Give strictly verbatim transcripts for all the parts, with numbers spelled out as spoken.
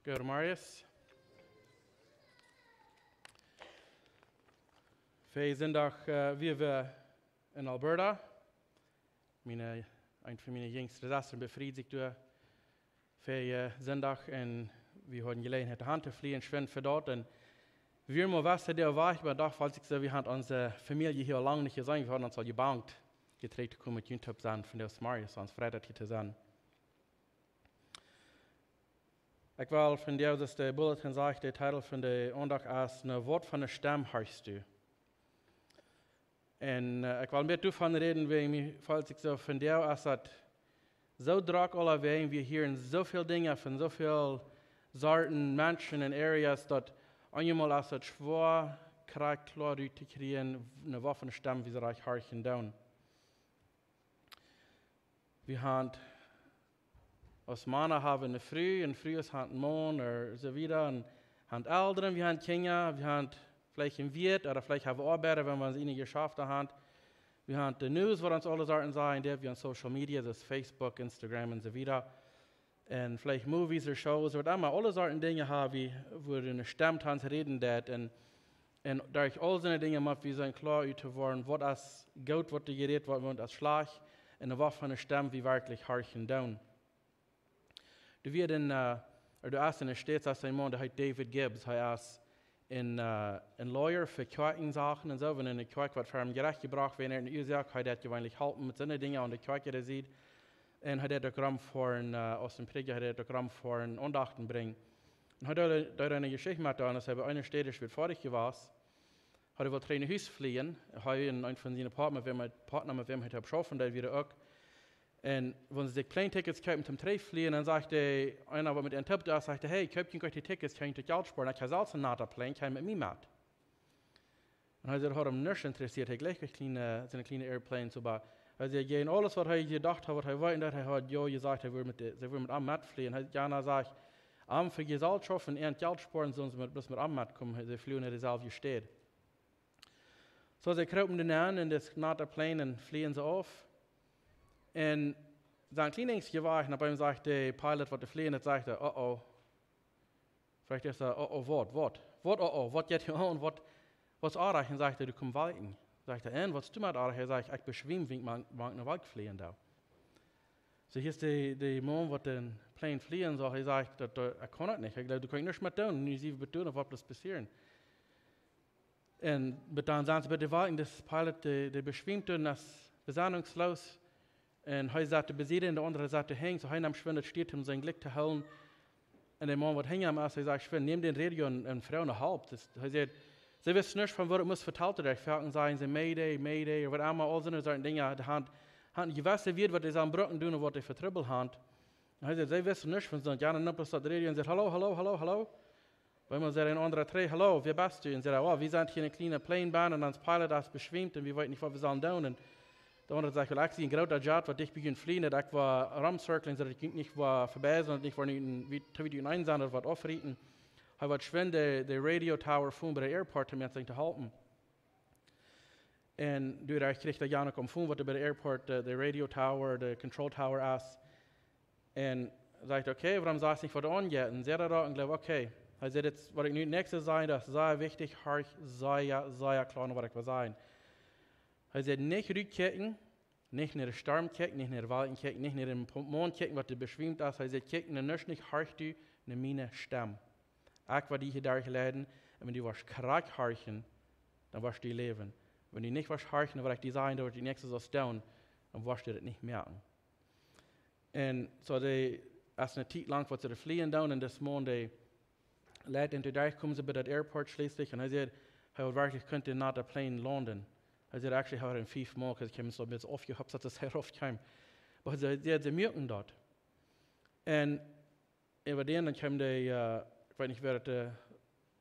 Goedemorjes. Vea Sindach, äh, wia wie en Alberta. Miene, eent von miene jinjste Sestren befried sikj doa vea, äh, Sindach un wie hauden Jeläajenheit de Haunt to flieen, schwind fa daut. Un wie wieren mau waut Doag wajch, oba doch feeld sikj soo, wie hauden onse Famielje hia lang nich jeseenen. Wie hauden ons aul jebangt, hia trigj to komen, met junt toop to sennen, vondoag zemorjes, ons Freiheit hia to sennen. Ekj well vondoag, soo aus de bulletin sajcht, de Titel von de Aundacht es: Na waut fa eene Stemm horchst du? Un, äh, ekj well mea doavon räden, wäajen mie feelt sikj soo, vondoag es daut soo drock aulawäajen, wie hieren soo väl Dinja von soo väl Sorten Menschen un areas, daut eenjemol es daut schwoa, krakjt kloa rut to kjrieen, na waut fa eene Stemm wie soo rajcht horchen doonen. Wie haben, aus Mana haben wie eene Fru, un Frues haben eenen Maun, ooda soo wieda, un haben Elren, wie haben Kjinja, wie haben veleicht een Wirt, ooda veleicht haben wie Oabeida, wan wie ons eene Jeschäfte haben. Wie haben de News, waut ons aule Sachen sajen, dee wie aun Social Media, soo aus Facebook, Instagram un soo wieda. Un veleicht Movies ooda Shows, waut emma, aule Sorten Dinja haben wie, wua eene Stemm to ons räden deit. Un, un derch aul soone Dinja motten wie sennen kloa ut to woaren, waut es goot, waut doa jerät woat, waut es schlajcht, un waut fa eene Stemm wie werkjlich horchen doonen. Doa wia een, äh, ooda doa es en de States es een Maun, dee heet David Gibbs. Hee es een, äh, een Lawyer fa Kjoakjensachen un soo. Wan eene Kjoakj woat ver een Jerecht jebrocht, wan hee eene Uasoak, hee deit jeweenlich halpen met soone Dinja aun de Kjoakj äare Sied. Un hee deit uk rom fa een, äh, aus een Prädja, hee deit uk rom fa een Aundachten brinjen. Un hee deed, deed eene Jeschicht met ons, aus hee bie eene Städ wia foadich jewast, haud hee wullt trigj no Hus flieen. Hee un eent von siene Partner, met wäm hee, Partner, met wäm hee toop schaufen deed, wieren uk. Un wan see sikj Plane Tickets kjeepen toom trigj flieen, dan sajcht dee, eena, waut met an toop wia, sajcht hee: "Hey, kjeep junt goot dee Tickets, kjenn jie daut Jelt spoaren, ekj hab selfst een nata Plane, kjeem met mie met." Un hee säd, haud am nuscht interessieet, hee jlikjt kjliene, soone kjliene Airplanes, oba hee säd, jäajen aules, waut hee jedocht haud, waut hee wia, un daut hee haud jo jesajcht, hee wudd met de, see wudden met am metflieen. Hee, Jana sajcht, am fa Jeselschoft un an Jelt spoaren, sullen see met, bloos met am metkomen, see fluagen no deeselwje Städ. Soo, see krupen doa nenn en daut nata Plane un flieen see auf. Un see sent een kjlien Enjstje wajch, un opp eemol sajcht de Pilot, waut doa fleajen deed, sajcht hee: "Uh-oh." Froagt hee: "Uh-oh, waut, waut? Waut, uh-oh, waut jeit hia aun? Waut, waut es oajch?" Un sajcht hee: "Doa komen Wolkjen." Sajcht hee: "Un, waut es doamet oajch?" Hee sajcht: "Ekj beschwiem, wan ekj mank, mank eene Wolkj flieen doo." Soo, hia es de, de Maun, waut dän Plane flieen saul, hee sajcht: "Daut, daut, ekj kaun daut nich. Ekj jleew, doa kaun ekj nuscht met doonen. Nu sie wie betonen, waut bloos passieren." Un bat dan sent see bie de Wolkjen, de Pilot, dee, dee beschwiemt un es besennungsloos. Un hee sat doa besied, un de aundre sat doa hinjen, soo hee nemt schwind daut Stieet, om sien Jlikj to hoolen. Un de Maun, waut hinja am es, hee sajcht: "Schwind, nemm dän Radio un, un froag no Help." Daut, hee sajcht, see wisten nuscht von waut et must vetalt woaren. Foaken sajen see: "Mayday, Mayday", ooda waut emma, aul soone Sorten Dinja. Dee haben, haben jewesse Wieed, waut dee sellen brucken doonen, waut dee fa Trubbel haben. Un hee sajcht, see wisten nuscht von soont. Jana nemt daut Radio un sajcht: "Hallo, hallo, hallo, hallo." Opp eemol sajcht een aundra trigj: "Hallo, wäa best du?" Un sajcht hee: "Oh, wie sent hia en eene kjliene Plane benn un ons Pilot es beschwiemt un wie weeten nich, waut wie sellen doonen." Un de aundra sajcht: "Well, ekj sie een groota Jet, waut dicht bie junt fleajen, daut ekj woa romcirclen, soo daut ekj junt nich woa verbie sennen, daut ekj nich woa nu en, wie, twee, dree, een sent, daut woat aufrieten." Hee woat schwind de, de Radio Tower phone bie de Airport, om an to halpen. Un doa kjricht hee Jana aum Phone, waut doa bie de Airport, de, de Radio Tower, de Control Tower es. Un sajcht: "Okay, wuarom sajchst nich, waut doa aunjeit?" Un sajcht hee daut un jleeft: "Okay." Hee sajcht: "Dit, waut ekj nu daut näakjste saj, daut es sea wichtich, horch sea, sea kloa no waut ekj well sajen." Hee sajcht: "Nich rutkjikjen, nich no dän Storm kjikjen, nich no de Wolkjen kjikjen, nich no dän Po-, Maun kjikjen, waut doa beschwiemt es." Hee sajcht: "Kjikj no nuscht nich, horch du no miene Stemm. Ekj woa die hia derch leiden, un wan du woascht krakjt horchen, dan woascht du läwen. Wan du nich woascht horchen, waut ekj die sajen, daut du daut näakjste saust doonen, dan woascht du daut nich moaken." Un soo, dee, aus eene Tiet lang, waut see doa fleajen doonen, un dis Maun, dee leet an, doa komen see bie daut Airport schlieslich, un hee sajcht, hee haud werkjlich kunt dän nata Plane launden. Hee sajcht, actually, hee haud am fief Mol, 'cause hee kjeem soo een bät aufjehupst, daut hee rauf kjeem. Oba see, see, see muaken daut. Un äwa dän, dan kjeem de, äh, ekj weet nich, wäa daut, de,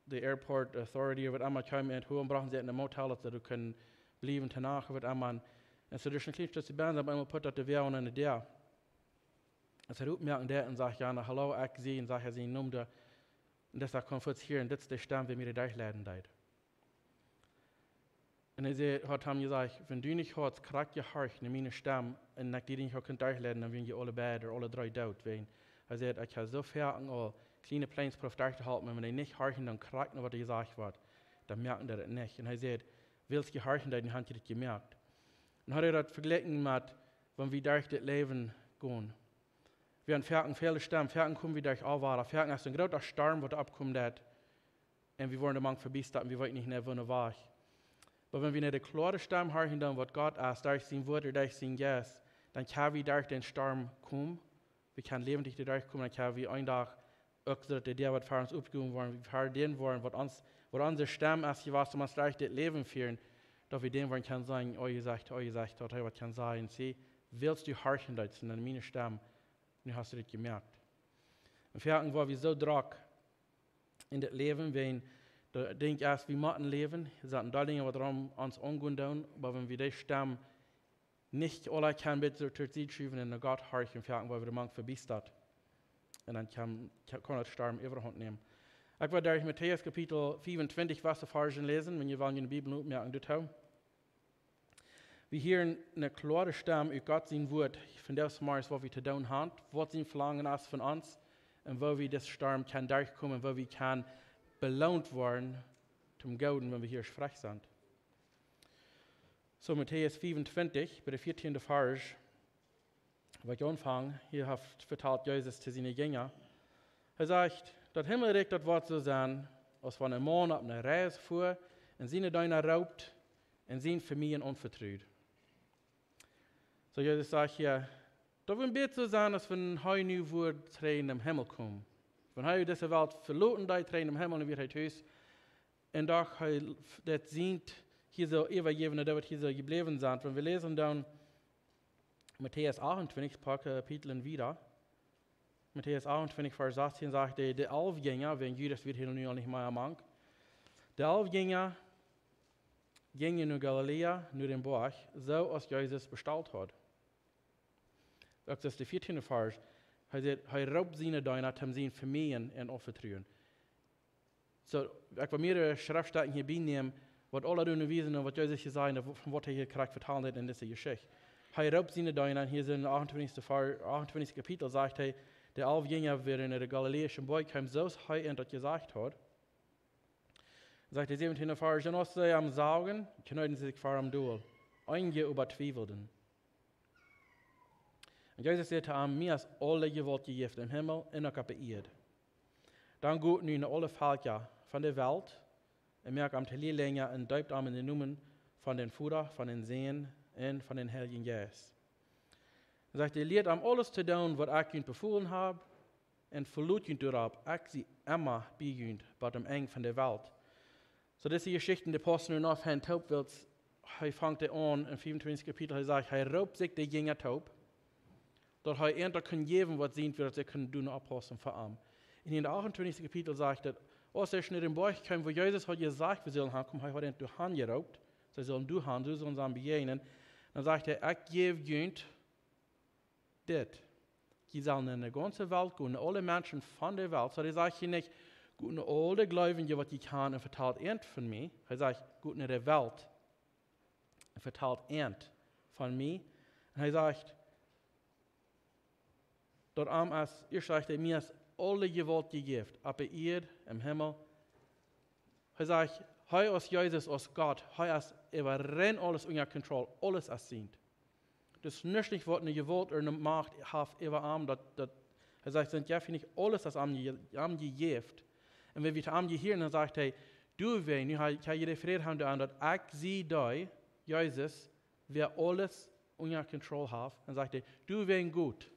de Airport Authority ooda waut emma, kjeem un hol am, brochten see en een Motel, daut see kunnen bliewen, de Nacht ooda waut emma. Un soo, doa es een kjlien Stekj benn, opp eemol put daut de Wäa aun de Däa. Aus hee oppmoaken deed un sajcht: "Jana, hallo, ekj sie", un sajcht hee sienen Nomen doa. Un daut sajcht: "Komm fuaz hia, un dit es de Stemm, waut mie doa derch leiden deed." Un hee säd, haud am jesajcht: "Wan du nich haudst krakjt jehorcht no miene Stemm un ekj die nich haud kunt derch leiden, dan wieren jie aule beid, aule dree doot, wäajen", hee säd, "ekj hab soo foaken aul kjliene Pläne prooft derchtohoolen, wan dee nich horchen, dan krakjt no waut jesajcht woat, dan moaken dee daut nich. Un hee säd: Wiels jie horchen deeden, dan han jie daut jemoakt. Un haud hee daut vejlikjen met, wan wie derch dit Läwen gonen. Wie han foaken väle Stemmen, foaken komen wie derch Oawa, foaken es een groota Storm waut oppkomen deit. Un wie woaren doa mank vebiestat un wie weeten nich, woo no wajch. Oba wan wie no de kloare Stemm horchen doonen, waut Gott es, derch sien Wuat, derch sienen Jeist, dan kjenn wie derch dän Storm komen. Wie kjennen läwendich doa derchkomen, dan kjenn wie een Dach uk, soo daut de Däa woat fa ons oppjegonen woaren, wie vestonen woaren, waut ons, waut onse Stemm es jewast, om ons derch dit Läwen fieren, daut wie dän woaren kjennen sajen: O, jie sajcht, o, jie sajcht, daut hee waut kaun sajen: See, wiels du horchen deetst no miene Stemm, nu hast du dit jemoakt. Un foaken woa wie soo drock en dit Läwen, wan de Dinkj es, wie motten läwen, sent een Deel Dinja waut rom ons aungonen doonen, oba wan wie dee Stemm nich aula kjennen bat soo to Sied schuwen un no Gott horchen, foaken woa wie doa mank vebiestat. Un dan kaun, kaun, kaun daut Storm Äwahaunt nämen. Ekj well derch Matäus Kapitel fiefuntwintich, Varsch, Varschen läsen, wan jie wellen june Bibel opmoaken, doot daut. Wie hieren eene kloare Stemm ut Gott sien Wuat, von daut Morjes, waut wie to doonen haben, waut sien Velangen es von ons, un woo wie disen Storm kjennen derchkomen, woo wie kjennen beloont woaren toom Gooden, wan wie hia schrajcht sent. Soo, Matäus fiefuntwintich, bie dän vieetieenden Varsch, woa ekj aunfang, hia haft, vetalt Jesus to siene Jinja. Hee sajcht: Daut Himmelrikj, daut woat soo sennen, aus wan een Maun opp eene Reis fua un siene Deena roopt un siene Famielje aunvetrud. Soo, Jesus sajcht hia, daut woat een bät soo sennen, aus wan hee nu wudd trigj nom Himmel komen. Wan hee dise Welt veloten deed, trigj nom Himmel, un wia hee tus. Un doch hee, daut sent hia soo äwajäwen, daut waut hia soo jebläwen sent. Wan wie läsen dan Matäus achtuntwintich, poa Kapitlen wieda. Matäus achtuntwintich, Varsch sastieen sajcht, de, de alf Jinja, wäajen Judas wia hia nu aul nich mea mank. De alf Jinja jinjen no Galiläa, no dän Boajch, soo aus Jesus bestalt haud. Daut es de vieetieende Varsch. Hee sajcht, hee roopt siene Deena, om siene Famielje auntovetruen. Soo, ekj well mea Schreftstäden hia bie nämen, waut aula doonen wiesen un waut Jesus hia sajcht, von waut hee hia krakjt vetalen deed en dise Jeschicht. Hee roopt siene Deena, un hia en dän achtuntwintichsten Var-, achtuntwintichsten Kapitel sajcht hee, de alf Jinja wieren no dän galiläischen Boajch jekomen, soo aus hee an daut jesajcht haud. Sajcht de säwentieende Varsch: Un aus see am sagen, kjneeden see sikj ver am dol. Eenje oba twiewelden. Un Jesus säd to an: Mie es aule Jewault jejäft em Himmel un uk opp de Ieed. Dan got nu no aule Velkja von de Welt un moakt an to Lierlinja un deept an en dän Nomen von dän Voda, von dän Sän un von dän Heiljen Jeist. Un sajcht hee: Lieet an aules to doonen, waut ekj junt befolen hab, un velot junt doaropp, ekj sie emma bie junt, bat aum Enj von de Welt. Soo, dise Jeschichten, dee paussen nu noch fein toop, wiels hee fangt hia aun em fiefuntwintichsten Kapitel, hee sajcht, hee roopt sikj de Jinja toop, daut hee an daut kunn jäwen, waut sent, woo daut see kunnen doonen oppaussen fa am. Un en dän achtuntwintichsten Kapitel sajcht daut, aus see no dän Boajch kjeemen, wua Jesus haud jesajcht, wie sullen hankomen, hee haud an doa han jeroopt, see sullen doa han, soo sullen see am bejäajnen. Dan sajcht hee: Ekj jäw junt dit. Jie sellen en de gaunze Welt gonen, aule Menschen von de Welt. Soo, hee sajcht hia nich: Got no aule Gleubje, waut jie kjanen, un vetalt an von mie. Hee sajcht: Got no de Welt un vetalt an von mie. Un hee sajcht, daut am es, ieescht sajcht hee: Mie es aule Jewault jejäft, opp de Ieed, em Himmel. Hee sajcht, hee aus Jesus, aus Gott, hee es äwa rein aules unja Kontroll, aules es sient. Daut es nuscht nich, waut ne Jewault ooda ne Macht haft äwa am, daut, daut, hee sajcht, sent jie nich, aules es am je-, am jejäft. Un wan wie to am jehieren, dan sajcht hee, doawäajen, nu ha, ha jie de Fräd han doaraun, daut ekj sie dee, Jesus, wäa aules unja Kontroll haft. Un sajcht hee, doawäajen got.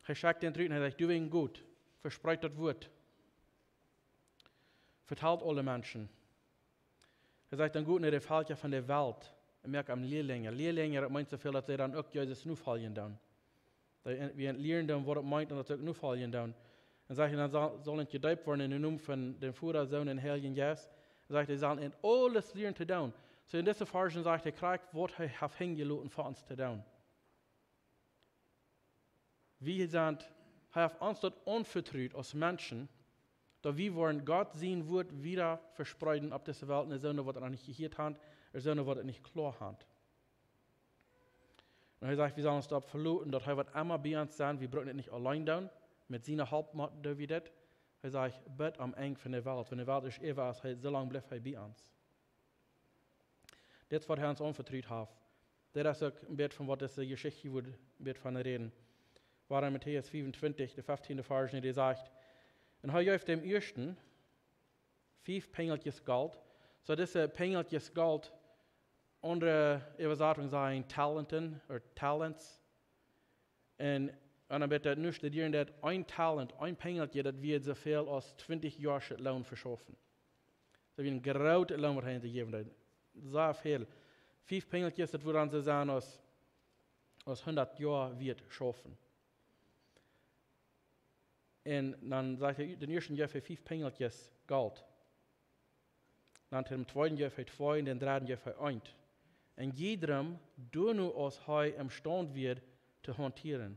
Hee schekjt an trigj un hee sajcht, doawäajen got, vespreet daut Wuat. Vetalt aule Menschen. Hee sajcht, dan got no de Velkja von de Welt un moakt an Lierlinja. Lierlinja, daut meent soo väl, daut see dan uk Jesus nofoljen doonen. Daut wie lieren doonen, waut daut meent, un daut see uk nofoljen doonen. Un sajcht hee, dan sell-, sellen see jedeept woaren en dän Nomen von dän Voda, Sän un Heiljen Jeist. Un sajcht hee, see sellen an aules lieren to doonen. Soo, en dise Varschen sajcht hee krakjt, waut hee haft hinjeloten fa ons to doonen. Wie sent, hee haft ons daut aunvetrut aus Menschen, daut wie woaren Gott sien Wuat wieda vespreeden opp dise Welt, en soone, waut daut noch nich jehieet han, en soone, waut daut nich kloa han. Un hee sajcht, wie sellen ons doaropp veloten, daut hee woat emma bie ons sennen, wie bruken daut nich auleen doonen. Met siene Help mo-, doo wie dit. Hee sajcht, bat aum Enj von de Welt. Wan de Welt es äwa es, hee, soo lang blift hee bie ons. Dit es waut hee ons aunvetrut haft. Dit es uk een bät von waut dise Jeschicht woat een bät von räden. Wua en Matäus fiefuntwintich, de fieftieende Varsch, dee sajcht: Un hee jeef däm ieeschten fief Penjelkjes Golt. Soo, dise Penjelkjes Golt, aundre Äwasatungen sajen Talenten ooda Talents. Un, un dan woat daut nu studieren, daut een Talent, een Penjelkje, daut wia soo väl aus twintich Joa Loon fa schaufen. Daut wia een groota Loon, waut hee an jejäft haud. Soo väl. Fief Penjelkjes, daut wudd dan soo sennen aus, aus hundat Joa wieet schaufen. Un dan sajcht hee, dän ieeschten jeef hee fief Penjelkjes Golt. Dan dän tweeden jeef hee twee un dän dredden jeef hee eent. Un jiedrem doano aus hee emstaund wia to hauntieren.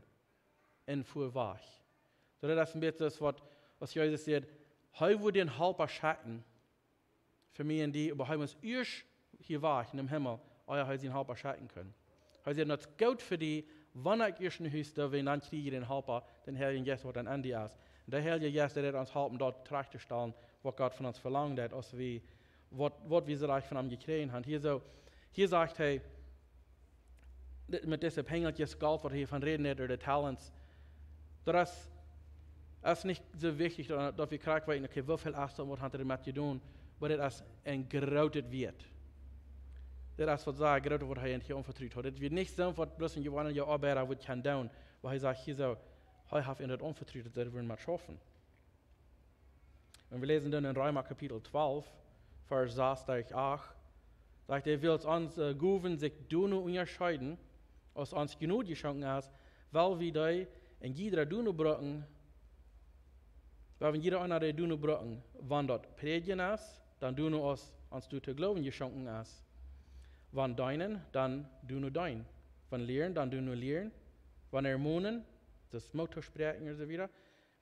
Un fua wajch. Soo, daut es een bät soo aus waut, aus Jesus sajcht, hee wudd dän Halpa schekjen fa mie un die, oba hee mott ieescht hia wajch en dän Himmel, ea hee sienen Halpa schekjen kaun. Hee sajcht, daut es goot fa die, wan ekj ieescht no Hus doo, wan dan kjrie jie dän Halpa, dän Heiljen Jeist, waut dan en die es. Un de Heilje Jeist, dee woat ons halpen, daut trajcht to stalen, waut Gott von ons velangt, daut aus wie, waut, waut wie soo rajcht von am jekjräajen haben. Hia soo, hia sajcht hee, dit, met dise Penjelkjes Golt, waut hee von räden deed, ooda de Talents, daut es, es nich soo wichtich, daut, daut wie krakjt weeten, okay, woo väl es daut, waut haft hee doamet jedonen, oba daut es een grootet Wieet. Daut es waut sea groot, waut hee an hia aunvetrut haud. Daut wia nich soo, waut bloos een jewanea Oabeida wudd kjennen doonen, oba hee sajcht hia soo, hee haft an daut aunvetrut, daut hee doamet schaufen. Un wie läsen dan en Reema Kapitel twalf, Varsch sas derch acht, sajcht hee, wiels onse Gowen sikj doano unjascheeden, aus ons Jnod jeschonken es, well wie dee en jieda doano brucken, well wie en jieda eena dee doano brucken, wan daut prädjen es, dan doano aus ons doa to gloowen jeschonken es. Wan deenen, dan doano deenen. Wan lieren, dan doano lieren. Wan ermonen, daut es Moot toospräakjen un soo wieda.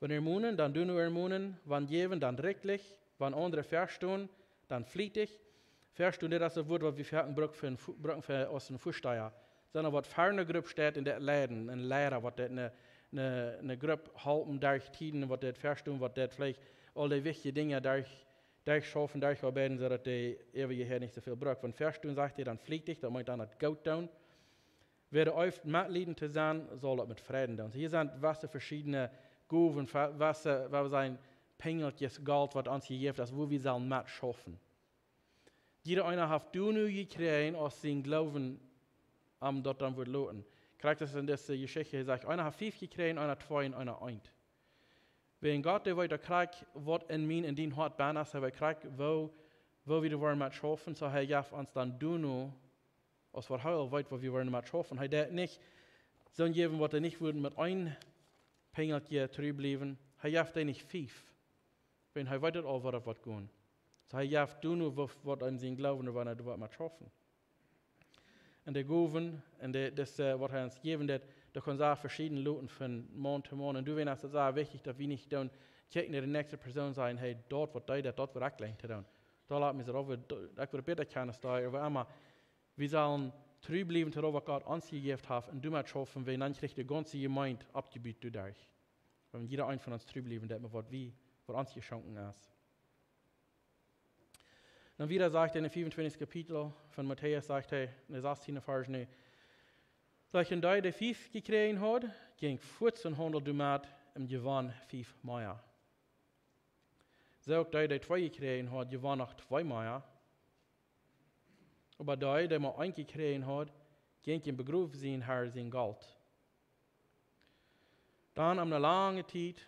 Wan ermonen, dan doano ermonen. Wan jäwen, dan rikjlich. Wan aundre vestonen, dan flietich. Vestonen, daut es daut Wuat, waut wie foaken brucken fa een Fu-, brucken fa aus een Väasteia. Soo waut fa eene Grupp steit un dee leiden, een Liera, waut dee eene, eene, eene Grupp halpen derch Tieden, waut dee vestonen, waut dee veleicht aul dee wichtje Dinja derch, derchschaufen, derchoabeiden, soo daut dee äwrije Häad nich soo väl brukt. Wan vestonen, sajcht hee, dan flietich, daut meent dan daut goot doonen. Wäa eeft metlieden to sennen, saul daut met Freiden doonen. Soo, hia sent waut veschiedne Gowen, fa-, waut, waut wie sajen, Penjelkjes Golt, waut ons jejäft es, woo wie sellen metschaufen. Jieda eena haft doano jekjräajen, aus sien Gloowen am daut dan wudd loten. Krakjt es en dise Jeschicht, hee sajcht, eena haft fief jekjräajen, eena twee un eena eent. Wäajen Gott, dee weet daut krakjt, waut en mien un dien Hoat bennen es, hee weet krakjt, woo, woo wie doa woaren met schaufen, soo hee jeft ons dan doano, aus waut hee aul weet, waut wie woaren met schaufen. Hee deit nich soone jäwen, waut dee nich wudden met een Penjelkje trigj bliewen. Hee jeft dee nich fief. Wan hee weet daut aul, waut daut woat gonen. Soo hee jeft doano, waut, waut en sien Gloowen, wan hee doa woat met schaufen. Un de Gowen, un de, dise, waut hee ons jäwen deit, daut kaun sea veschieden loten von Maun to Maun. Un doawäajen es daut sea wichtich, daut wie nich doonen, kjikjen no de näakjste Persoon, sajen, hey, daut waut dee deit, daut wudd ekj jleichen to doonen. Daut lat mie soo, ekj wudd bäta kjennen aus dee, oba emma, wie sellen trigj bliewen to daut, waut Gott ons jejäft haft, un doamet schaufen wie, dan kjricht de gaunze Jemeent oppjebut doaderch. Wan jieda eena von ons trigj bliewen deit met waut wie, waut ons jeschonken es. Dan wieda sajcht hee en daut fiefuntwintichste Kapitel von Matäus, sajcht hee, en daut sastieende Varsch, sajcht hee, dee, dee fief jekjräajen haud, jinkj fuats un haundeld doamet un jewonn fief mea. Soo uk dee, dee twee jekjräajen haud, jewonn noch twee mea. Oba dee, dee mau eent jekjräajen haud, jinkj un begroof sien Har sien Golt. Dan om ne lange Tiet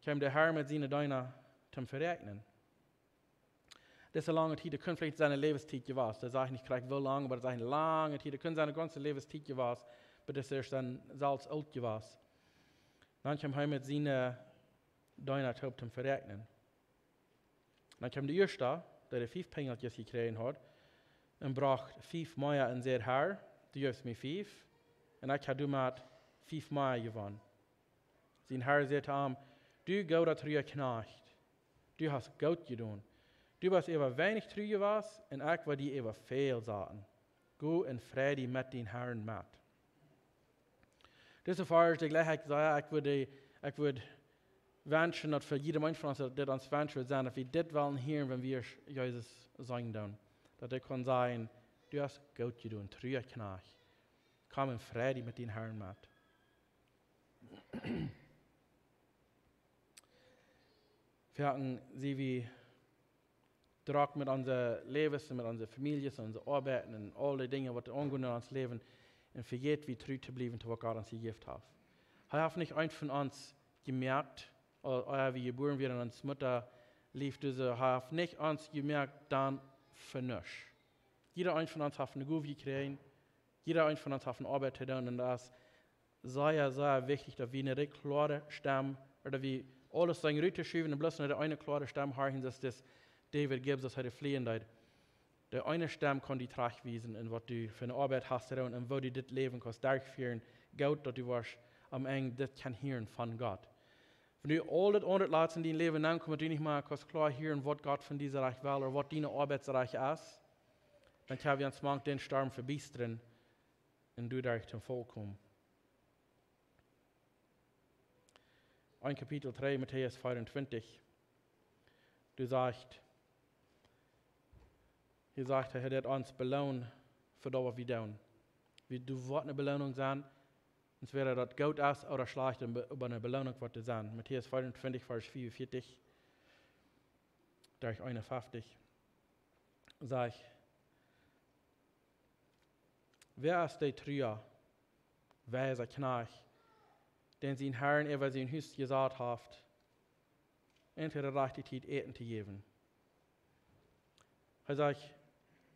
kjeem de Har met siene Deena toom veräakjnen. Dise lange Tiet, daut kunn veleicht siene Läwenstiet jewast. Daut saj ekj nich krakjt woo lang, oba daut es ne lange Tiet. Daut kunn siene gaunze Läwenstiet jewast, bat hee es dan selfst oolt jewast. Dan kjeem hee met siene Deena toop toom veräakjnen. Dan kjeem de ieeschta, dee de fief Penjelkjes jekjräajen haud, un brocht fief mea un säd: Har, du jefst mie fief, un ekj ha doamet fief mea jewonn. Sien Har säd to am: Du gooda, trua Kjnajcht, du hast goot jedonen. Du best äwa weinich tru jewast, un ekj woa die äwa väl saten. Go un frei die met dien Harn met. Dise Varsch, dee jlikj ekj sea, ekj wudd dee Ekj wudd wenschen, daut fa jieda eent von ons, daut dit ons Wensch wudd sennen, daut wie dit wellen hieren, wan wie Jesus seenen doonen. Daut hee kunn sajen: "Du hast goot jedonen, trua Kjnajcht. Komm un frei die met dän Herrn met." Foaken sie wie drock met onse Läwes un met onse Famieljes un onse Oabeit un aul dee Dinja, waut aungonen en ons Läwen, un vejäten, wie tru to bliewen to waut Gott ons jejäft haft. Hee haft nich eent von ons jemoakt, aus, aus wie jebuaren wieren en ons Mutta Lief, soo, hee haft nich ons jemoakt dan fa nuscht. Jieda eent von ons haft eene Gow jekjräajen, jieda eent von ons haft eene Oabeit to doonen, un daut es sea, sea wichtich, daut wie eene kloare Stemm, ooda daut wie aules sent rut to schuwen un bloos no de eene kloare Stemm horchen, soo aus David Gibbs, aus hee de Flieen deed. De eene Stemm kaun die trajchtwiesen en waut du fa eene Oabeit hast to doonen un woo du dit Läwen kaust derchfieren, goot daut du woascht aum Enj dit kjennen hieren von Gott. Wan du aul daut aundre latst en dien Läwen, dan kaust du nich mea kaust kloa hieren, waut Gott von die rajcht well ooda waut diene Oabeit rajcht es, dan kjenn wie ons mank dän Storm vebiestren un doaderch toom Faul komen. En Kapitel dree, Matäus vea un twintich, doa sajcht, hee sajcht, hee deit ons beloonen fa daut, waut wie doonen. Wie, doa woat eene Beloonunk sennen, entwäda daut goot es ooda schlajcht, oba eene Beloonunk woat doa sennen. Matäus vea un twintich, Varsch veeaunvieetich derch eenunfeftich, sajcht: "Wäa es de trua, weisa Kjnajcht, dän sien Herr äwa sien Hus jesat haft, un to de rajchte Tiet Äten to jäwen?" Hee sajcht,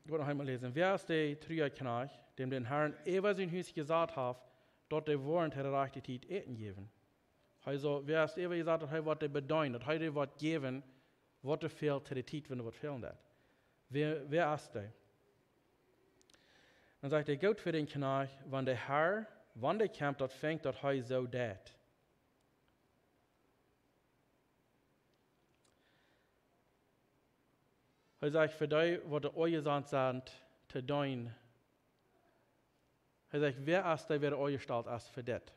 ekj well noch eemol läsen: "Wäa es de trua Kjnajcht, dän dän Herr äwa sien Hus jesat haft, daut dee woaren to de rajchte Tiet Äten jäwen?" Hee sajcht, wäa es äwa jesat, daut hee woat dee bedeenen, daut hee dee woat jäwen, waut dee fält to de Tiet, wan waut fälen deit. Wäa, wäa es dee? Dan sajcht hee: "Goot fa dän Kjnajcht, wan de Herr, wan dee kjemt, daut finjt, daut hee soo deit." Hee sajcht, fa dee, waut doa aunjesat sent to deenen, hee sajcht, wäa es dee, wäa doa aunjestalt es fa dit?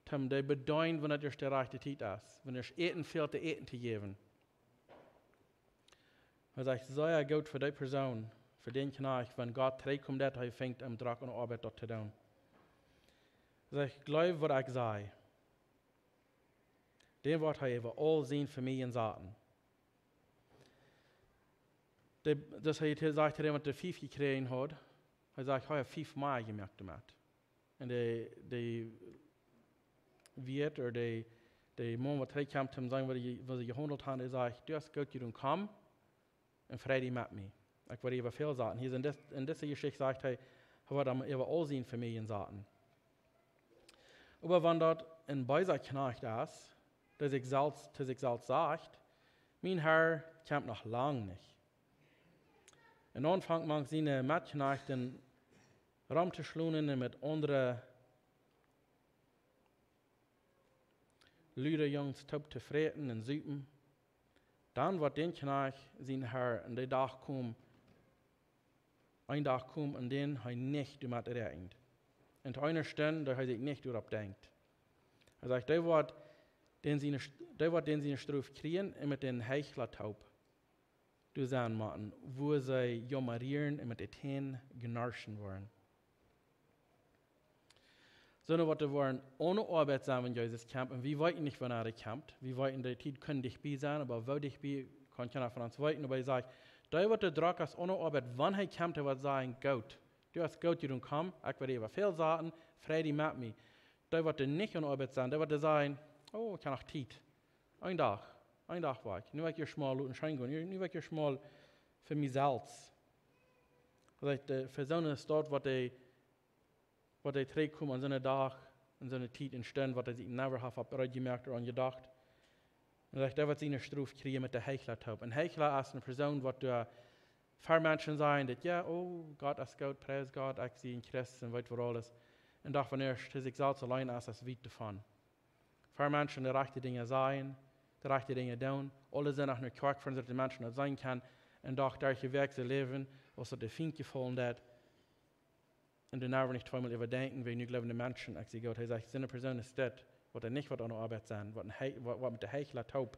Toom dee bedeenen, wan et ieescht de rajchte Tiet es, wan et Äten fält, dee Äten to jäwen. Hee sajcht, sea goot fa dee Persoon, fa dän Kjnajcht, wan Gott trigjkomen deit, hee finjt am drock aun de Oabeit daut to doonen. Hee sajcht, jleew, waut ekj saj. Dan woat hee äwa aul siene Famielje saten. De, daut hee, hee sajcht, dee waut de fief jekjräajen haud, hee sajcht, hee haft fief mea jemoakt doamet. Un de, de Wieet ooda de, de Maun, waut trigjkjemt, toom seenen, waut see, waut see jehaundelt haben, dee sajcht: "Du hast goot jedonen, komm un frei die met mie. Ekj woa die äwa väl saten." Hia en dis-, en dise Jeschicht sajcht hee, hee woat am äwa aul siene Famielje saten. Oba wan daut een beesa Kjnajcht es, dee sikj selfst, to sikj selfst sajcht: "Mien Herr kjemt noch lang nich." Un aunfangt mank siene Metkjnajchten rom to schlonen un met aundre lude Junges toop to fräten un supen, dan woat dän Kjnajcht sien Herr en dän Dach komen, een Dach komen, aun dän hee nich doamet räakjent, un to eene Stund, daut hee sikj nich doaropp denkjt. Hee sajcht, dee woat dän siene St-, dee woat dän siene Strof kjrieen un met dän Heichla toop doa sennen motten, wua see jaumren un met de Täne kjnarschen woaren. Soone, waut doa woaren aune Oabeit sennen, wan Jesus kjemt. Un wie weeten nich, wanea hee kjemt. Wie weeten, de Tiet kaun dicht bie sennen, oba woo dicht bie, kaun kjeena von ons weeten. Oba hee sajcht, dee, waut doa drock es aune Oabeit, wan hee kjemt, dee woat sajen: "Goot, du hast goot jedonen, komm, ekj woa die äwa väl saten, frei die met mie." Dee, waut doa nich aune Oabeit sennen, dee woat sajen: "Oh, ekj hab noch Tiet. Een Dach, een Dach woa ekj. Nu woa ekj ieescht mol loten scheen gonen. Nu woa ekj ieescht mol fa mie selfst." Daut, eh, fa soone Staut, waut dee, waut dee trigjkomen aun soone Dach, aun soone Tiet un Stund, waut hee sikj never haft opp reed jemoakt ooda aun jedocht. Un sajcht, dee woat siene Strof kjrieen met de Heichla toop. Een Heichla es eene Persoon, waut doa ver Menschen sajen, daut: "Jo, oh, Gott es goot, pries Gott, ekj sie een Christ un weet waut aules." Un doch, wanea hee sikj selfst auleen es, es wiet doavon. Ver Menschen de rajchte Dinja sajen, de rajchte Dinja doonen, aule sent noch no de Kjoakj, fa daut de Menschen daut seenen kjennen, un doch derch de Wäakj soo läwen, aus daut de Fient jefaulen deit. Un doa woa wie nich tweemol äwa denkjen, wie nu jleewen de Menschen, ekj sie goot. Hee sajcht, soone Persoon es dit, Waut doa nich waut aun de Oabeit sent, waut, een Hei- waut, waut met de Heichla toop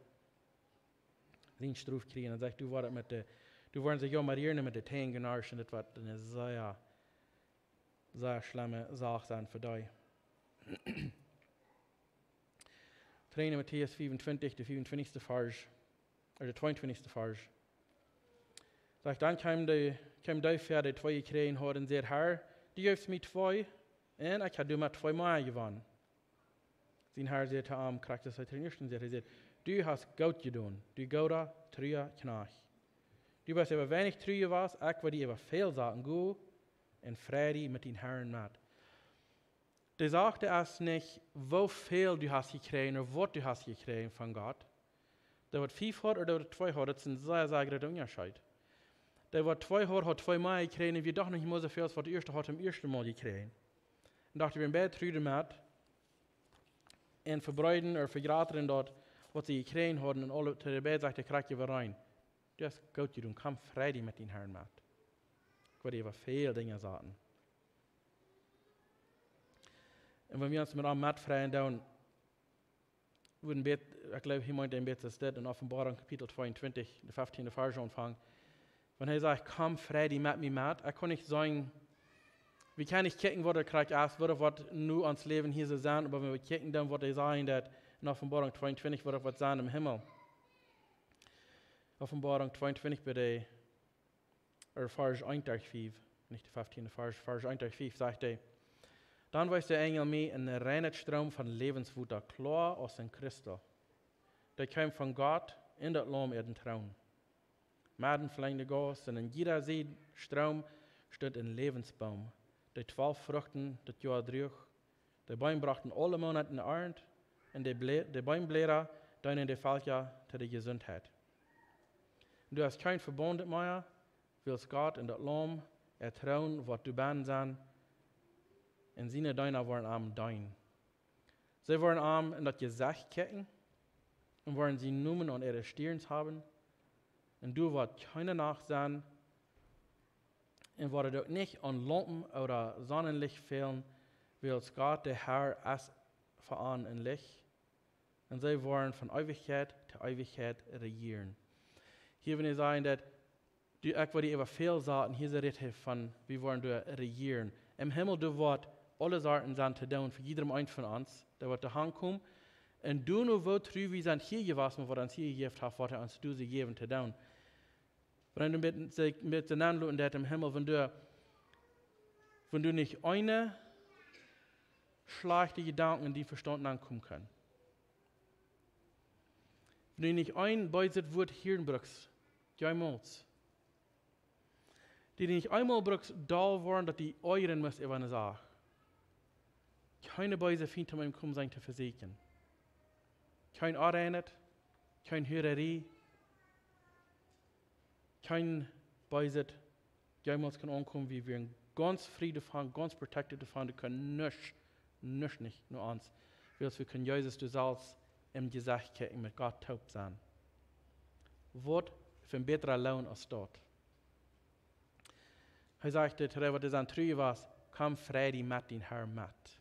sien Strof kjrieen. Un sajcht, du woascht met de, du woascht sikj jo mea rieren met de Tänen genascht, un dit woat eene sea, sea schlemme Sach sennen fa die. Tweede Timotäus fiefuntwintich, de fiefuntwintichste Varsch, ooda de tweeuntwintichste Varsch. Sajcht, dan kjeem de, kjeem dee väa, dee twee jekjräajen haud, un säd: "Herr, du jeefst mie twee, un ekj hab doamet twee mea jewonnen." Sien Herr säd to am, krakjt soo aus hee trigj en ieeschten säd, hee säd: "Du hast goot jedonen, du gooda, trua Kjnajcht. Du best äwa weinich tru jewast, ekj woa die äwa väl saten, go un frei die met dien Herrn met." Dee sajcht, daut es nich, woo väl du hast jekjräajen ooda waut du hast jekjräajen von Gott. Dee waut fief haud ooda dee waut twee haud, daut es een sea, sea groota Unjascheet. Dee waut twee haud, haud twee mea jekjräajen, un wia doch nich mea soo väl aus waut de ieeschte haud, em ieeschten Mol jekjräajen. Un docht, wie sent beid tru doamet. Un vebreeden ooda vejratren daut, waut see jekjräajen hauden, un aule, to de beid sajcht hee krakjt äwarein: "Du hast goot jedonen, komm, frei die met dien Herrn met. Ekj woa die äwa väl Dinja saten." Un wan wie ons met am metfreien, dan woat een bät, ekj jleew, hee meent een bät dit en Openboarunk Kapitel tweeuntwintich, de fieftieende Varsch aunfangen. Wan hee sajcht: "Komm, frei die met mie met." Ekj kaun nich sajen, wie kjennen nich kjikjen, waut doa krakjt es, waut, waut nu ons Läwen hia soo sent, oba wan wie kjikjen, dan woat hee sajen, daut en Openboarunk tweeuntwintich woat waut sennen em Himmel. Openboarunk tweeuntwintich, bie de, ooda Varsch eent derch fief, nich de fieftieende Varsch, Varsch eent derch fief, sajcht hee: "Dan wees de Enjel mie een reinet Stroom von Läwenswota, kloa aus een Christall, daut kjeem von Gott un daut Laum äaren Troon. Medden fleemde Gauss, un aun jieda Sied Stroom stunt een Läwensboom, dee twalf Fruchten daut Joa druach. De Beem brochten aule Moonaten Arnt, un de Blä-, de Beembläda deenen de Velkja to de Jesuntheit. Un doa es kjeen Vebaunt mea, wiels Gott un daut Laum äa Troon woat doabennen sennen, un siene Deena woaren am deenen. See woaren am en daut Jesecht kjikjen, un woaren sienen Nomen aun äare Stierns haben, un doa woat kjeene Nacht sennen, un woat uk nich aun Laumpen ooda Sonnenlicht fälen, wiels Gott, de Herr, es fa an een Licht, un see woaren von Eewichkjeit to Eewichkjeit rejieren." Hia well hee sajen, daut du, ekj woa die äwa väl saten, hia rät hee von, wie woaren doa rejieren. Em Himmel, doa woat aule Sorten sennen to doonen fa jiedrem eenen von ons, dee woat doa hankomen. Un doano, woo tru wie sent hia jewast, waut hee ons hia jejäft haft, woat hee ons doa jäwen to doonen. Wan du met, sikj met de Nacht loten, daut em Himmel, wan du, wan du nich eene schlajchte Jedanken en dien Vestaunt aunkomen kaun. Wan du nich een beeset Wuat hieren brukst, jemols. Wan du nich eemol brukst doll woaren, daut du oajren must äwa eene Sach. Kjeene beese Fient om am komen sennen to vesieekjen. Kjeen Onreinheit, kjeen Hurarie, kjeen Beeset jemols kaun aunkomen. Wie wieren gaunz frie doavon, gaunz protected doavon. Doa kaun nuscht, nuscht nich no ons. Wiels wie kunnen Jesus doa selfst em Jesecht kjikjen, met Gott toop sennen. Waut fa een bätra Loon aus daut? Hee sajcht, daut hee, waut hee sien Tru wia: "Komm, frei die met dien Herr met."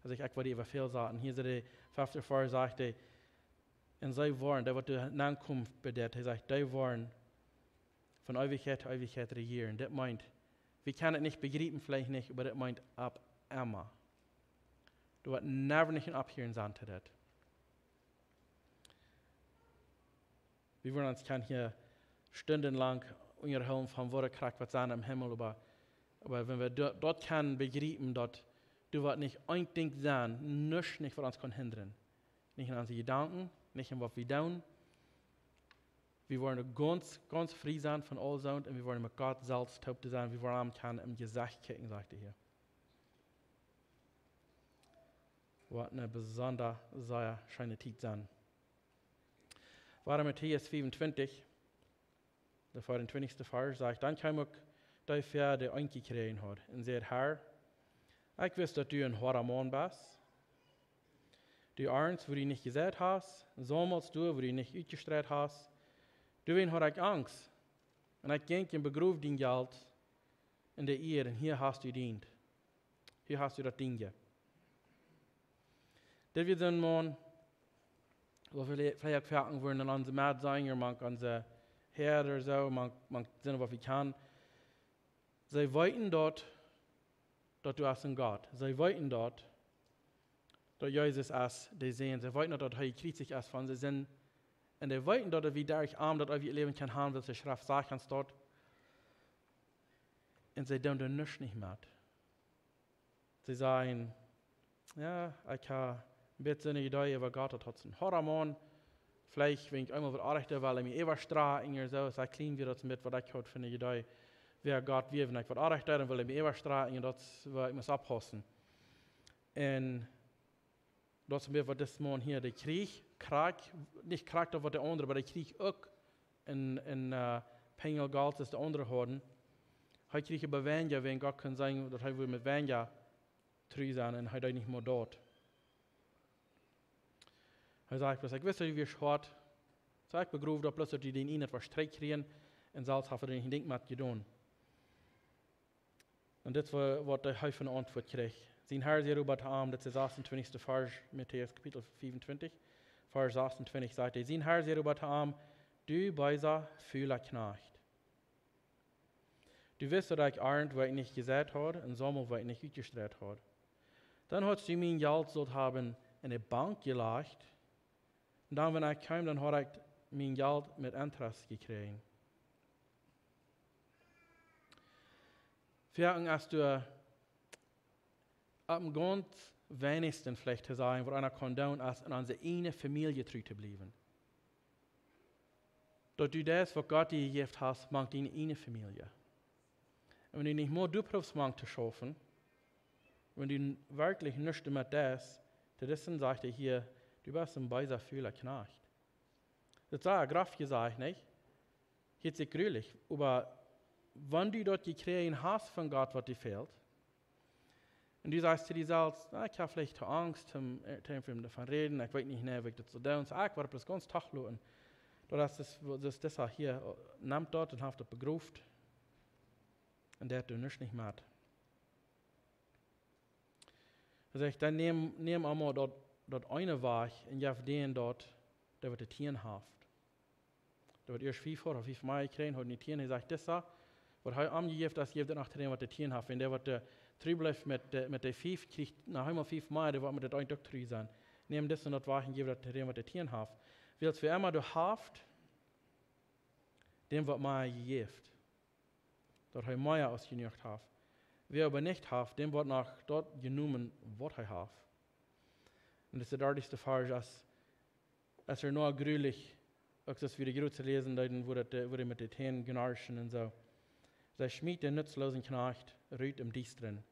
Hee sajcht: "Ekj woa die äwa väl saten." Hia sajcht de fefte Varsch, sajcht hee, un see woaren, dee waut doa aunkomen bie dit, hee sajcht, dee woaren von Eewichkjeit to Eewichkjeit rejieren. Dit meent, wie kjennen et nich bejriepen, veleicht nich, oba dit meent opp emma. Doa woat never nich een Opphieren sennen to dit. Wie wudden ons kjennen hia stundenlang unjahoolen von waut krakjt woat sennen em Himmel, oba, oba wan wie daut, daut kjennen bejriepen, daut doa woat nich een Dinkj sennen, nuscht nich, waut ons kaun hindren. Nich en onse Jedanken, nich en waut wie doonen. Wie woaren gaunz, gaunz frie sennen von aul soont un wie woaren met Gott selfst toop to sennen. Wie woaren am kjennen em Jesecht kjikjen, sajcht hee hia. Waut eene besonda, sea scheene Tiet sennen. Wieda Matäus fiefuntwintich, de fiefuntwintichste Varsch sajcht: "Dan kjeem uk dee väa, dee eent jekjräajen haud, un säd: Herr, ekj wist, daut du een hoada Maun best, du arnst, wua du nich jeseit hast, saumelst doa, wua du nich utjestreit hast. Doawäajen haud ekj Angst, un ekj jinkj un begroof dien Jelt en de Ieed, un hia hast du dient." Hia hast du daut Dinkj. Dit wia soon Maun, waut wie veleicht foaken wudden en onse Medd seenen, mank onse Häad ooda soo, mank, mank seenen, waut wie kjanen. See weeten daut, daut doa es een Gott. See weeten daut, daut Jesus es de Sän. See weeten daut, daut hee jekjriezicht es fa onse Sind. Un see weeten daut, daut wie derch am daut eewje Läwen kjennen haben, wiels de Schreft sajcht ons daut. Un see doonen doa nuscht nich met. See sajen: "Jo, ekj hab een bät soone Idee äwa Gott, daut haud soon Horrormaun. Veleicht, wan ekj eemol waut oajch deed, wull hee mie äwastrafen ooda soo. Soo kjlien wia daut met waut ekj haud fa eene Idee, wäa Gott wia. Wan ekj waut oajch deed, dan wull hee mie äwastrafen un daut wull ekj mol oppaussen." Un daut es een bät waut dis Maun hia, dee kjrieech, krakjt, nich krakjt daut waut de aundre, oba dee kjrieech uk een, een, eh, Penjel Golt aus de aundre hauden. Hee kjrieech oba weinja, wan Gott kunn sajen, daut hee wudd met weinja tru sennen, un hee deed nich mea daut. Hee sajcht bloos: "Ekj wist, daut du wieescht hoat. Soo ekj begroow daut bloos, daut du dän eenen waut Streit kjrieech, un selfst haft hee nich een Dinkj met jedonen." Un dit es wa-, waut hee fa eene Auntwuat kjrieech. Sien Har säd oba to am, dit es de sasuntwintichste Varsch, Matäus Kapitel fiefuntwintich, Varsch sasuntwintich, sajcht hee: Sien Har säd oba to am: Du beesa, fula Kjnajcht. Du wist, daut ekj arnt, wua ekj nich jeseit haud, un saumel, wua ekj nich utjestreit haud. Dan haudst du mien Jelt sult haben en de Bank jelajcht, un dan, wan ekj kjeem, dan haud ekj mien Jelt met Interest jekjräajen. Foaken es doa aum gaunz weinichsten veleicht to sajen, waut eena kaun doonen, es en onse ieejne Famielje tru to bliewen. Daut du daut, waut Gott die jejäft haft, mank diene ieejne Famielje. Un wan du nich mea du proowst mank to schaufen, wan du werkjlich nuscht doamet deist, dan es, dan sajcht hee hia: Du best een beesa, fula Kjnajcht. Daut es groff jesajcht, nich? Hieet sikj grulich, oba wan du daut jekjräajen hast von Gott, waut die fält, un du sajchst to die selfst: "Na, ekj hab veleicht too Angst, om, eh, to irjentwäm doavon räden, ekj weet nich, nä, woo ekj daut saul doonen, soo ekj woa daut bloos gaunz toch loten." Daut es, daut es, daut hia, eh, nemt daut un haft daut begroft. Un deit doa nuscht nich met. Hee sajcht: "Dan näm, näm emma daut, daut eene wajch un jeff dän daut, dee waut de tieen haft." Dee waut ieescht fief haud, haud fief mea jekjräajen, haud nu tieen. Hee sajcht: "Disa, waut hee am jejäft haft, jeff daut noch to dän, waut de tieen haft. Un dee, waut doa tru blift met de, met de fief, kjricht noch emol fief mea, dee woat met daut eene uk tru sennen. Näm disen daut wajch un jeff daut to dän, waut de tieen haft. Wiels wäa emma doa haft, däm woat mea jejäft, daut hee mea aus jenuach haft. Wäa oba nich haft, däm woat noch daut jenomen, waut hee haft." Un daut es de dartichste Varsch, es, es ea noch grulich, uk soo aus wie de Jrod läsen deeden, woo daut, eh, woo dee met de Tieen gnarschen un soo. "Soo schmiet dän nutzloosen Kjnajcht rut em Diestren.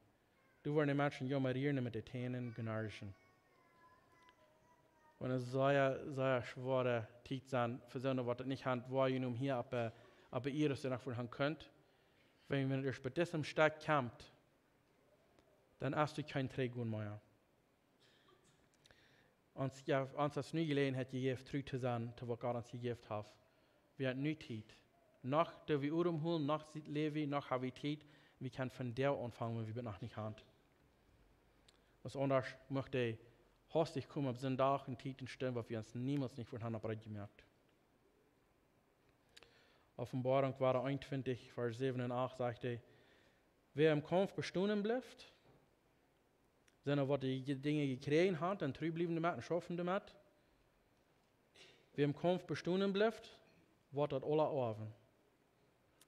Doa woaren de Menschen jaumren un met de Tieen gnarschen." Wan et sea, sea schwoare Tiet sent fa soone, waut daut nich haben, wua jie nu hia opp, eh, opp de Ieed noch fa haben kunt, wan, wan et ieescht bie disen Stekj kjemt, dan hast du kjeen Trigjgonen mea. Ons, jo, ons es nu Jeläajenheit jejäft, tru to sennen to waut Gott ons jejäft haft. Wie haben nu Tiet. Noch doo wie Odem holen, noch sie-, läw wie, noch hab wie Tiet. Wie kjennen von doa aunfangen, wan wie daut noch nich haben. Aus aundasch mucht hee hastich komen opp soon Dach un Tiet un Stund, waut wie ons niemols nich fa haben oprajcht jemoakt. Openboarunk, Varsch eenuntwintich, Varsch säwen un acht sajcht hee: "Wäa em Kaumf bestonen blift", sent waut dee je-, Dinja jekjräajen haben un tru bliewen doamet un schaufen doamet. "Wäa em Kaumf bestonen blift, woat daut aula oawen.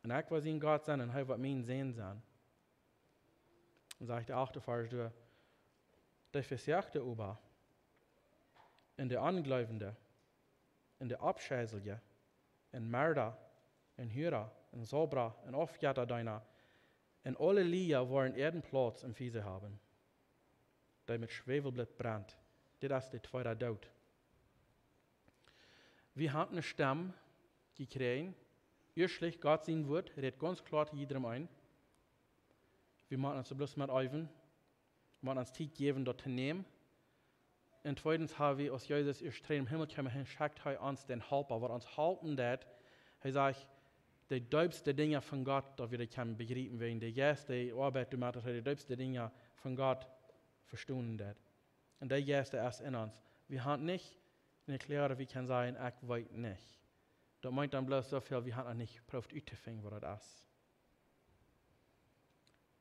Un ekj woa sien Gott sennen un hee woat mien Sän sennen." Dan sajcht de achte Varsch doa: "De Vesoagte oba, un de Onjleewende, un de Aufscheiselje, un Merda, un Hura, un Saubra, un Aufjettadeena, un aule Lieja woaren äaren Plauz em Fiese haben, dee met Schwäwelblit brent." Dit es de tweede Doot. Wie haben eene Stemm jekjräajen. Ieeschtlich, Gott sien Wuat rät gaunz kloa to jiedrem eenen. Wie motten ons bloos met eewen, wie motten ons Tiet jäwen, daut to nämen. Un tweedens haben wie, aus Jesus ieescht trigj em Himmel kjeem, dan schekjt hee ons dän Halpa, waut ons halpen deit. Hee sajcht, de deepste Dinja von Gott, daut wie daut kjennen bejriepen, wäajen de Jeist, dee oabeit doamet, daut hee de deepste Dinja von Gott vestonen deit. Un dee Jeist es en ons. Wie haben nich eene Kjloaheit, wie kjennen sajen: "Ekj weet nich." Daut meent dan bloos soo väl, wie haben noch nich jeprooft uttofinjen, waut daut es.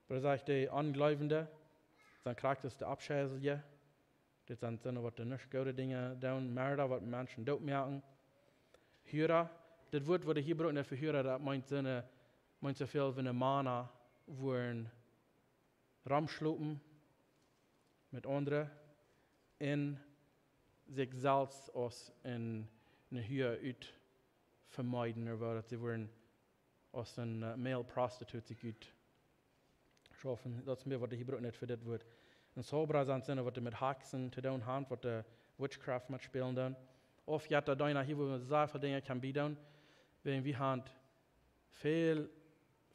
Oba hee sajcht, dee Onjleewende sent krakjt soo aus de Aufscheilje. Dit sent soone, waut de nich goode Dinja doonen, Moorda, waut Menschen dootmoaken. Hura, dit Wuat, waut hee brukt fa Hura, daut meent soone, meent soo väl aus Mana, waut romschlopen met aundre un sikj selfst aus een, een Hua ut vemeeden, ooda daut see wudden aus een, eh, male prostitute sikj ut schaufen. Daut es mea, waut hee brukt fa dit Wuat. Un Zauberer sent soone, waut met Hakjsen to doonen haben, waut de Witchcraft met spälen doonen. Oft jeft daut dan hia, wua wie sea väl Dinja kjennen biedoonen, wäajen wie haben väl,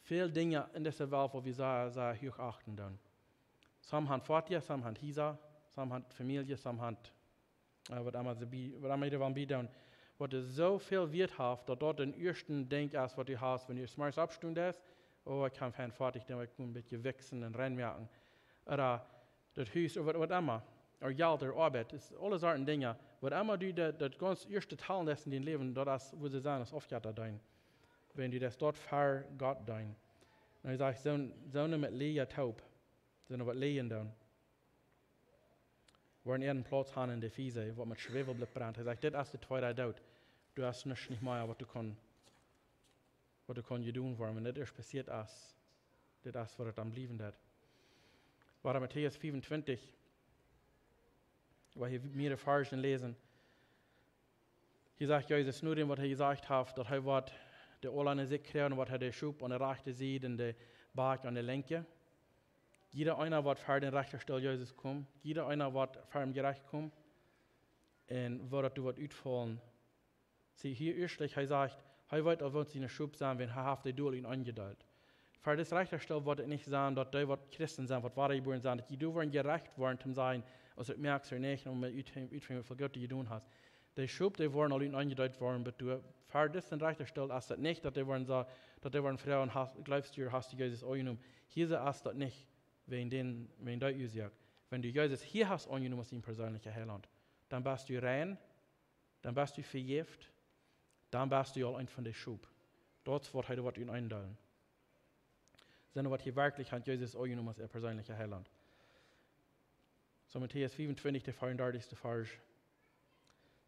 väl Dinja en dise Welt, waut wie sea, sea huach achten doonen. Some haben Foatieja, some haben Hiesa, some haben Famielje, some haben, eh, waut emma see bie-, waut emma see wellen biedoonen. Waut soo väl Wieet haft, daut daut daut ieeschte Dinkj es, waut du hast, wan du zemorjes oppstonen deist: "Oh, ekj kaun fein foadich, dan woa ekj een bät wieksen un reinmoaken." Ooda daut Hus, ooda waut, waut emma. Ooda Jelt, ooda Oabeit, es aule Sorten Dinja. Waut emma du daut, daut gaunz ieeschte talen deist en dien Läwen, daut es, woo see sajen, es Aufgott deenen. Wan du daut doa ver Gott deist. Un hee sajcht, soon, soone met Läajen toop, soone, waut läajen doonen, woaren äaren Plauz haben en de Fiese, waut met Schwäwelblit brent. Hee sajcht, dit es de tweede Doot. Du hast nuscht nich mea, waut du kaust, waut du kaust jedonen woaren, wan dit ieescht passieet es. Dit es, waut et dan bliewen deed. Wua Matäus fiefuntwintich, wua wie mea Varzen läsen, hia sajcht Jesus, no däm, waut hee jesajcht haft, daut hee woat de Oolend sikj kjrieen, woat hee de Schop aun de rajchte Sied un de Bak aun de linkje. Jieda eena woat ver dän Rechtastool Jesus komen. Jieda eena woat ver am Jerecht komen. Un woo daut doa woat utfaulen. See, hia ieeschtlich, hee sajcht, hee weet aul, waut siene Schop sent, wan hee haft dee doa enjedeelt. Ver disen Rechtastool woat et nich sennen, daut dee, waut Christen sent, waut wadajebuaren sent, daut dee doa woaren jerecht woaren, toom sajen, aus du moakst ooda nich, om utfinjen, woo väl Goodet du jedonen hast. De Schop, dee woaren aul enjedeelt woaren, oba doa, ver disen Rechtastool es daut nich, daut dee woaren sa-, daut dee woaren froagen: "Hast, jleefst du, hast du Jesus aunjenomen?" Hia es daut nich, wäajen dän, wäajen dee Uasoak. Wan du Jesus hia hast aunjenomen aus dien perseenlicha Heilaunt, dan best du rein, dan best du vejäft, dan best du aul eent von de Schop. Daut es, waut hee doa woat enjedeelen. Soone, waut hia werkjlich haben Jesus aunjenomen aus äa perseenlicha Heilaunt. Soo Matäus fiefuntwintich, de veeaundartichste Varsch.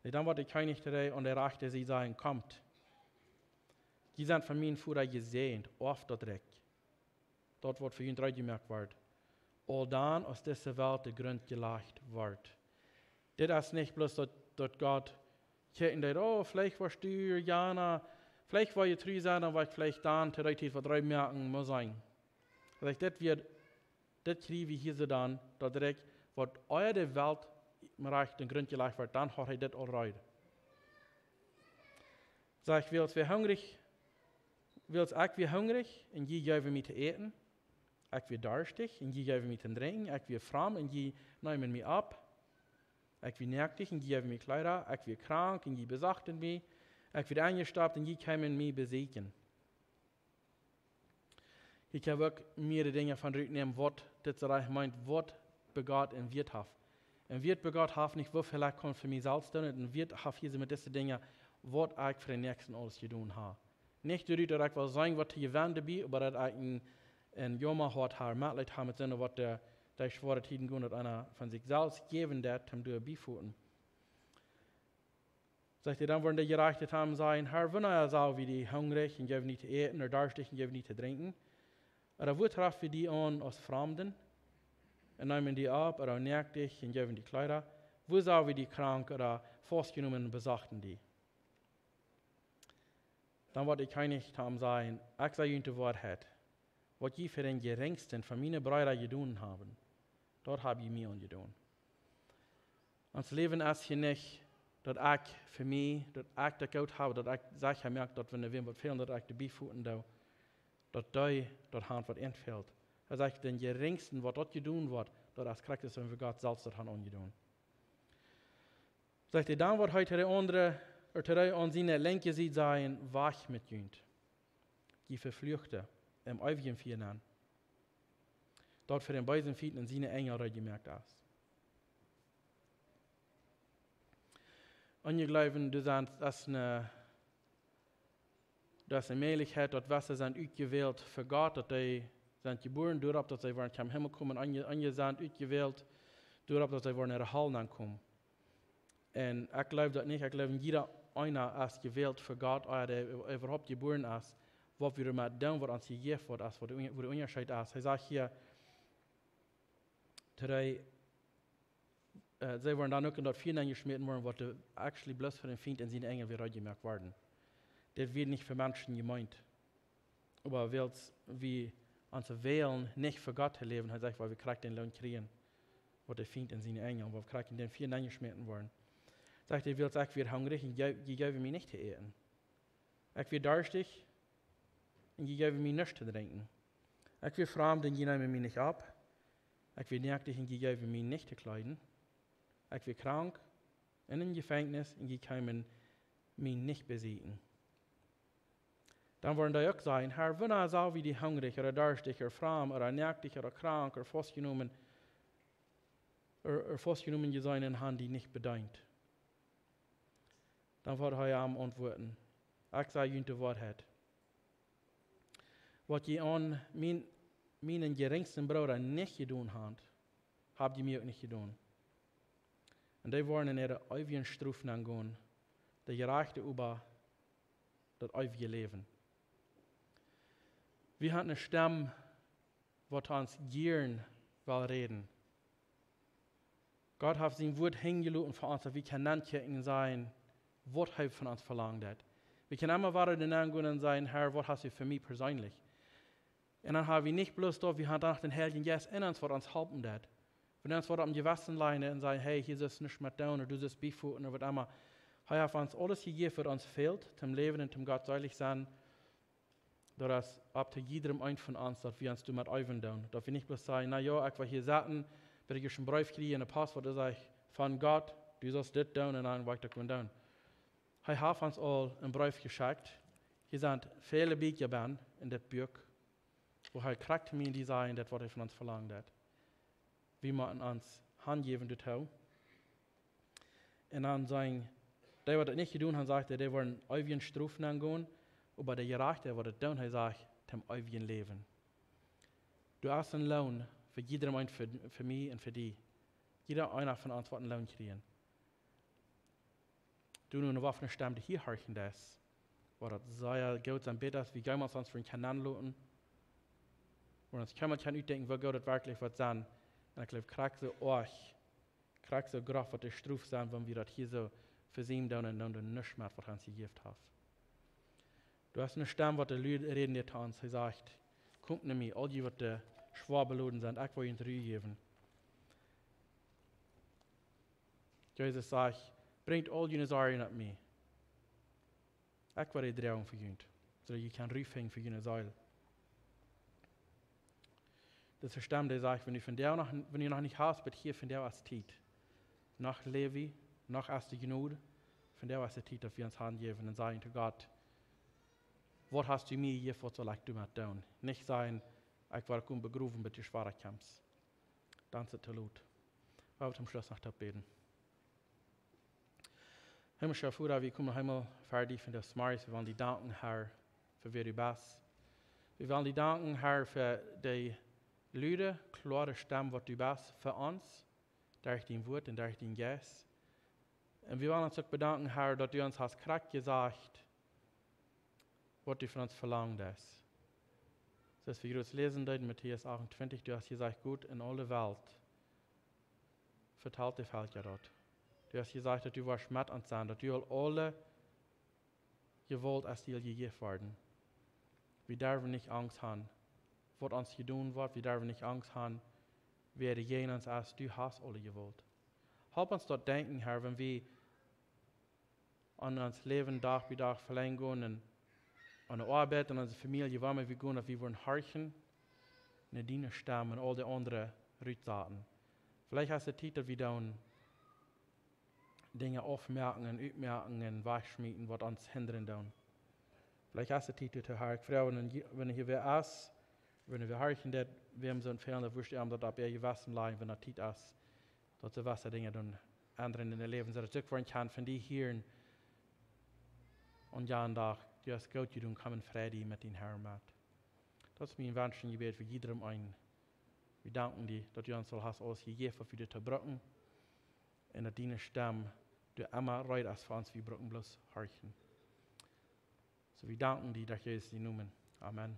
Dee dan woat de Kjennich to dee aun de rajchte Sied sajen: "Komt. Jie sent von mien Voda jesäajent, oaft daut Rikj, daut waut fa junt reed jemoakt woat, aul dan aus dise Welt de Grunt jelajcht woat." Dit es nich bloos daut, daut Gott kjikjen deed: "Oh, veleicht woascht du, Jana, veleicht woa jie tru sennen, dan woa ekj veleicht dan to dee Tiet waut reed moaken." Mott sennen. Daut ekj dit wia, dit kjrie wie hia soo dan, daut Rikj, waut ea de Welt rajcht de Grunt jelajcht woat, dan haud hee dit aul reed. Sajcht: "Wiels wia hungrich, wiels ekj wia hungrich un jie jeewen mie to äten, ekj wia darschtich un jie jeewen mie to drinkjen, ekj wia framd un jie neemen mie opp, ekj wia noaktich un jie jeewen mie Kjleeda, ekj wia krank un jie besochten mie, ekj wia enjestopt un jie kjeemen mie besieekjen." Hia kjenn wie uk mea Dinja von rutnämen, waut dit soo rajcht meent, waut bie Gott een Wieet haft. Een Wieet bie Gott haft nich, woo väl ekj kaun fa mie selfst doonen, een Wieet haft hia soo met dise Dinja, waut ekj fa dän Näakjsten aules jedonen hab. Nich doaderch, daut ekj well sennen, waut to jewennen doabie, oba daut ekj een, een Jauma haud, hab, Metleet hab met soone, waut de, de schwoare Tieden gonen, daut eena von sikj selfst jäwen deed, om doabie to foten. Sajcht hee: "Dan woaren de Jerajchte to am sajen: Herr, wanea sagen wie die hungrich un jeewen die to äten, ooda darschtich un jeewen die to drinkjen? Ooda wua troffen wie die aun aus Framden un neemen die opp, ooda noaktich un jeewen die Kjleeda? Wua sagen wie die krank ooda faustjenomen un besochten die?" Dan woat de Kjennich to am sajen: "Ekj saj junt de Woarheit, waut jie fa dän jerinjsten von miene Breeda jedonen haben, daut hab jie mie aunjedonen." Ons Läwen es hia nich, daut ekj fa mie, daut ekj daut goot hab, daut ekj secha moak, daut wan wäm waut fält, daut ekj doabie foten doo, daut dee daut haft, waut an fält. Hee sajcht, dän jerinjsten, waut daut jedonen woat, daut es krakjt soo aus wan wie Gott selfst daut haben aunjedonen. Sajcht hee: "Dan woat hee to de aundre, ooda to dee aun siene linkje Sied sajen: Wajch met junt, jie Vefluachte, em eewjen Fia nenn, daut fa dän beesen Fient un siene Enjel reed jemoakt es." Eenje jleewen, du sent, daut es eene, daut es eene Mäajlichkjeit, daut wesse sent utjewält fa Gott, daut dee sent jebuaren, doaropp daut see wellen em Himmel komen. Eenje, eenje sent utjewält, doaropp daut see wellen enne Hal nenkomen. Un ekj jleew daut nich. Ekj jleew, jieda eena es jewält fa Gott, ea dee äwahaupt jebuaren es. Waut wie doamet doonen, waut ons jejäft woat, es waut de Unja-, woo de Unjascheet es. Hee sajcht hia, to dee, äh, see woaren dan uk en daut Fia nenjeschmäten woaren, waut doa actually bloos fa dän Fient un siene Enjel wia reed jemoakt worden. Dit wia nich fa Menschen jemeent. Oba wiels wie ons wälen nich fa Gott to läwen, hee sajcht, woa wie krakjt dän Loon kjrieen, waut de Fient un siene Enjel, woa wie krakjt en daut Fia nenjeschmäten woaren. Sajcht hee, wiels ekj wia hungrich un jie, jie jeewen mie nich to äten. Ekj wia darstich un jie jeewen mie nuscht to drinkjen. Ekj wia framd un jie neemen mie nich opp. Ekj wia noaktich un jie jeewen mie nich to kjleeden. Ekj wia krank, en een Jefenkjnis un jie kjeemen mie nich besieekjen. Dan woaren dee uk sajen, Herr, wanea sent wie die hungrich ooda darstich ooda framd ooda noaktich ooda krank ooda faustjenomen, ooda, ooda faustjenomen jeseenen un han die nich bedeent? Dan woat hee an auntwuaden, ekj saj junt de Woarheit. Waut jie aun mien, mienen jerinjsten Brooda nich jedonen han, hab jie mie uk nich jedonen. Un dee woaren en äare eewje Strof nengonen, de Jerajchte oba daut eewje Läwen. Wie han eene Stemm, waut ons jieren well räden. Gott haft sien Wuat hinjeloten fa ons, daut wie kjennen nenkjikjen un sajen, waut hee von ons velangt haft. Wie kjennen emma wada doa nengonen un sajen, Herr, waut hast du fa mie perseenlich? Un dan ha wie nich bloos daut, wie han dan noch dän Heiljen Jeist en ons, waut ons halpen deit. Wan ons waut opp daut Jewessen leit un sajen, hey, hia es nuscht met doonen, ooda du sitst bie Foten, ooda waut emma. Hee haft ons aules jejäft, waut ons fält, toom läwen un toom Gott seelich sennen. Daut es opp to jiedrem eenen von ons, daut wie ons doamet eewen doonen. Daut wie nich bloos sajen, na jo, ekj well hia setten, bat ekj een Breef kjrie en de Post, waut es eejentlich von Gott, du saust dit doonen un dan woa ekj daut kjennen doonen. Hee haft ons aul een Breef jeschekjt. Hia sent väle Bieekja bennen en dit Buak, wua hee krakjt mie dee sajen deit, waut hee von ons velangt haft. Wie motten ons hanjäwen doatoo. Un dan sajen, dee waut daut nich jedonen han, sajcht hee, dee woaren eewje Strof nengonen, oba de Jerajchte, waut daut doonen, hee sajcht, toom eewjen Läwen. Doa es een Loon fa jiedrem eenen, fa, fa mie un fa die. Jieda eena von ons woat een Loon kjrieen. Du, nu, waut fa eene Stemm du hia horchen deist, woat daut sea goot sennen, bäta aus wie jemols ons von kjennen loten. Wua ons kjeemols kjennen utdenkjen, woo goot daut werkjlich woat sennen. Un ekj jleew, krakjt soo oajch, krakjt soo groff woat de Strof sennen, wan wie daut hia soo vesiemen doonen un dan doonen nuscht met, waut hee ons jejäft haft. Doa es eene Stemm, waut de Lied räden deit to ons. Hee sajcht, komt no mie, aul jie, waut de schwoa beloden sent, ekj well junt Ru jäwen. Jesus sajcht, brinjt aul june Sorjen opp mie. Ekj woa dee droagen fa junt, soo daut jie kjennen Ru finjen fa june Seel. Daut es eene Stemm, dee sajcht, wan du vondoag noch, wan du noch nich hast, bat hia vondoag es Tiet. Noch läw wie, noch es de Jnod, vondoag es de Tiet, daut wie ons hanjäwen un sajen to Gott, waut hast du mie jejäft, waut saul ekj doamet doonen? Nich sajen, ekj woa daut begrowen, bat du schwoa kjemst. Dan es et too lot. Wie woaren toom Schluss noch toop bäden. Himmlischa Voda, wie komen noch eemol ver die vondoag zemorjes. Wie wellen die danken, Herr, fa wäa du best. Wie wellen die danken, Herr, fa dee lude, kloare Stemm, waut du best fa ons, derch dien Wuat un derch dienen Jeist. Un wie wellen ons uk bedanken, Herr, daut du ons hast krakjt jesajcht, waut du von ons velangen deist. Soo aus wie jrod läsen deeden, Matäus achtuntwintich, du hast jesajcht, got en aule Welt, vetalt de Velkja daut. Du hast jesajcht, daut du woascht met ons sennen, daut du aul aule Jewault es die aul jejäft worden. Wie derwen nich Angst han, waut ons jedonen woat, wie derwen nich Angst han, wäa doa jäajen ons es, du hast aule Jewault. Help ons daut denkjen, Herr, wan wie en ons Läwen Dach bie Dach velenjd gonen un aun de Oabeit, en onse Famielje, wua emma wie gonen, daut wie woaren horchen no diene Stemm un aul de aundre rutsaten. Veleicht es et Tiet, daut wie dan Dinja aufmoaken un utmoaken un wajchschmieten, waut ons hindren doonen. Veleicht es et Tiet, daut, Herr, ekj froag, wan, wan hia wäa es, wan wäa horchen deit, wäm soo een Fälen, daut wurscht du am daut opp äa Jewessen lajen, wan daut Tiet es, daut see jewesse Dinja dan endren en äa Läwen, soo daut see uk woaren kjennen von die hieren: Aun jan Dach, du hast goot jedonen, komm un frei die met dien Harn met. Daut es mien Wunsch un Jebäd fa jiedrem eenen. Wie danken die, daut du ons aul hast aules jejäft, waut wie doatoo brucken, un daut diene Stemm doa emma reed es fa ons, wie brucken bloos horchen. Soo, wie danken die, daut Jesus dien Nomen. Amen.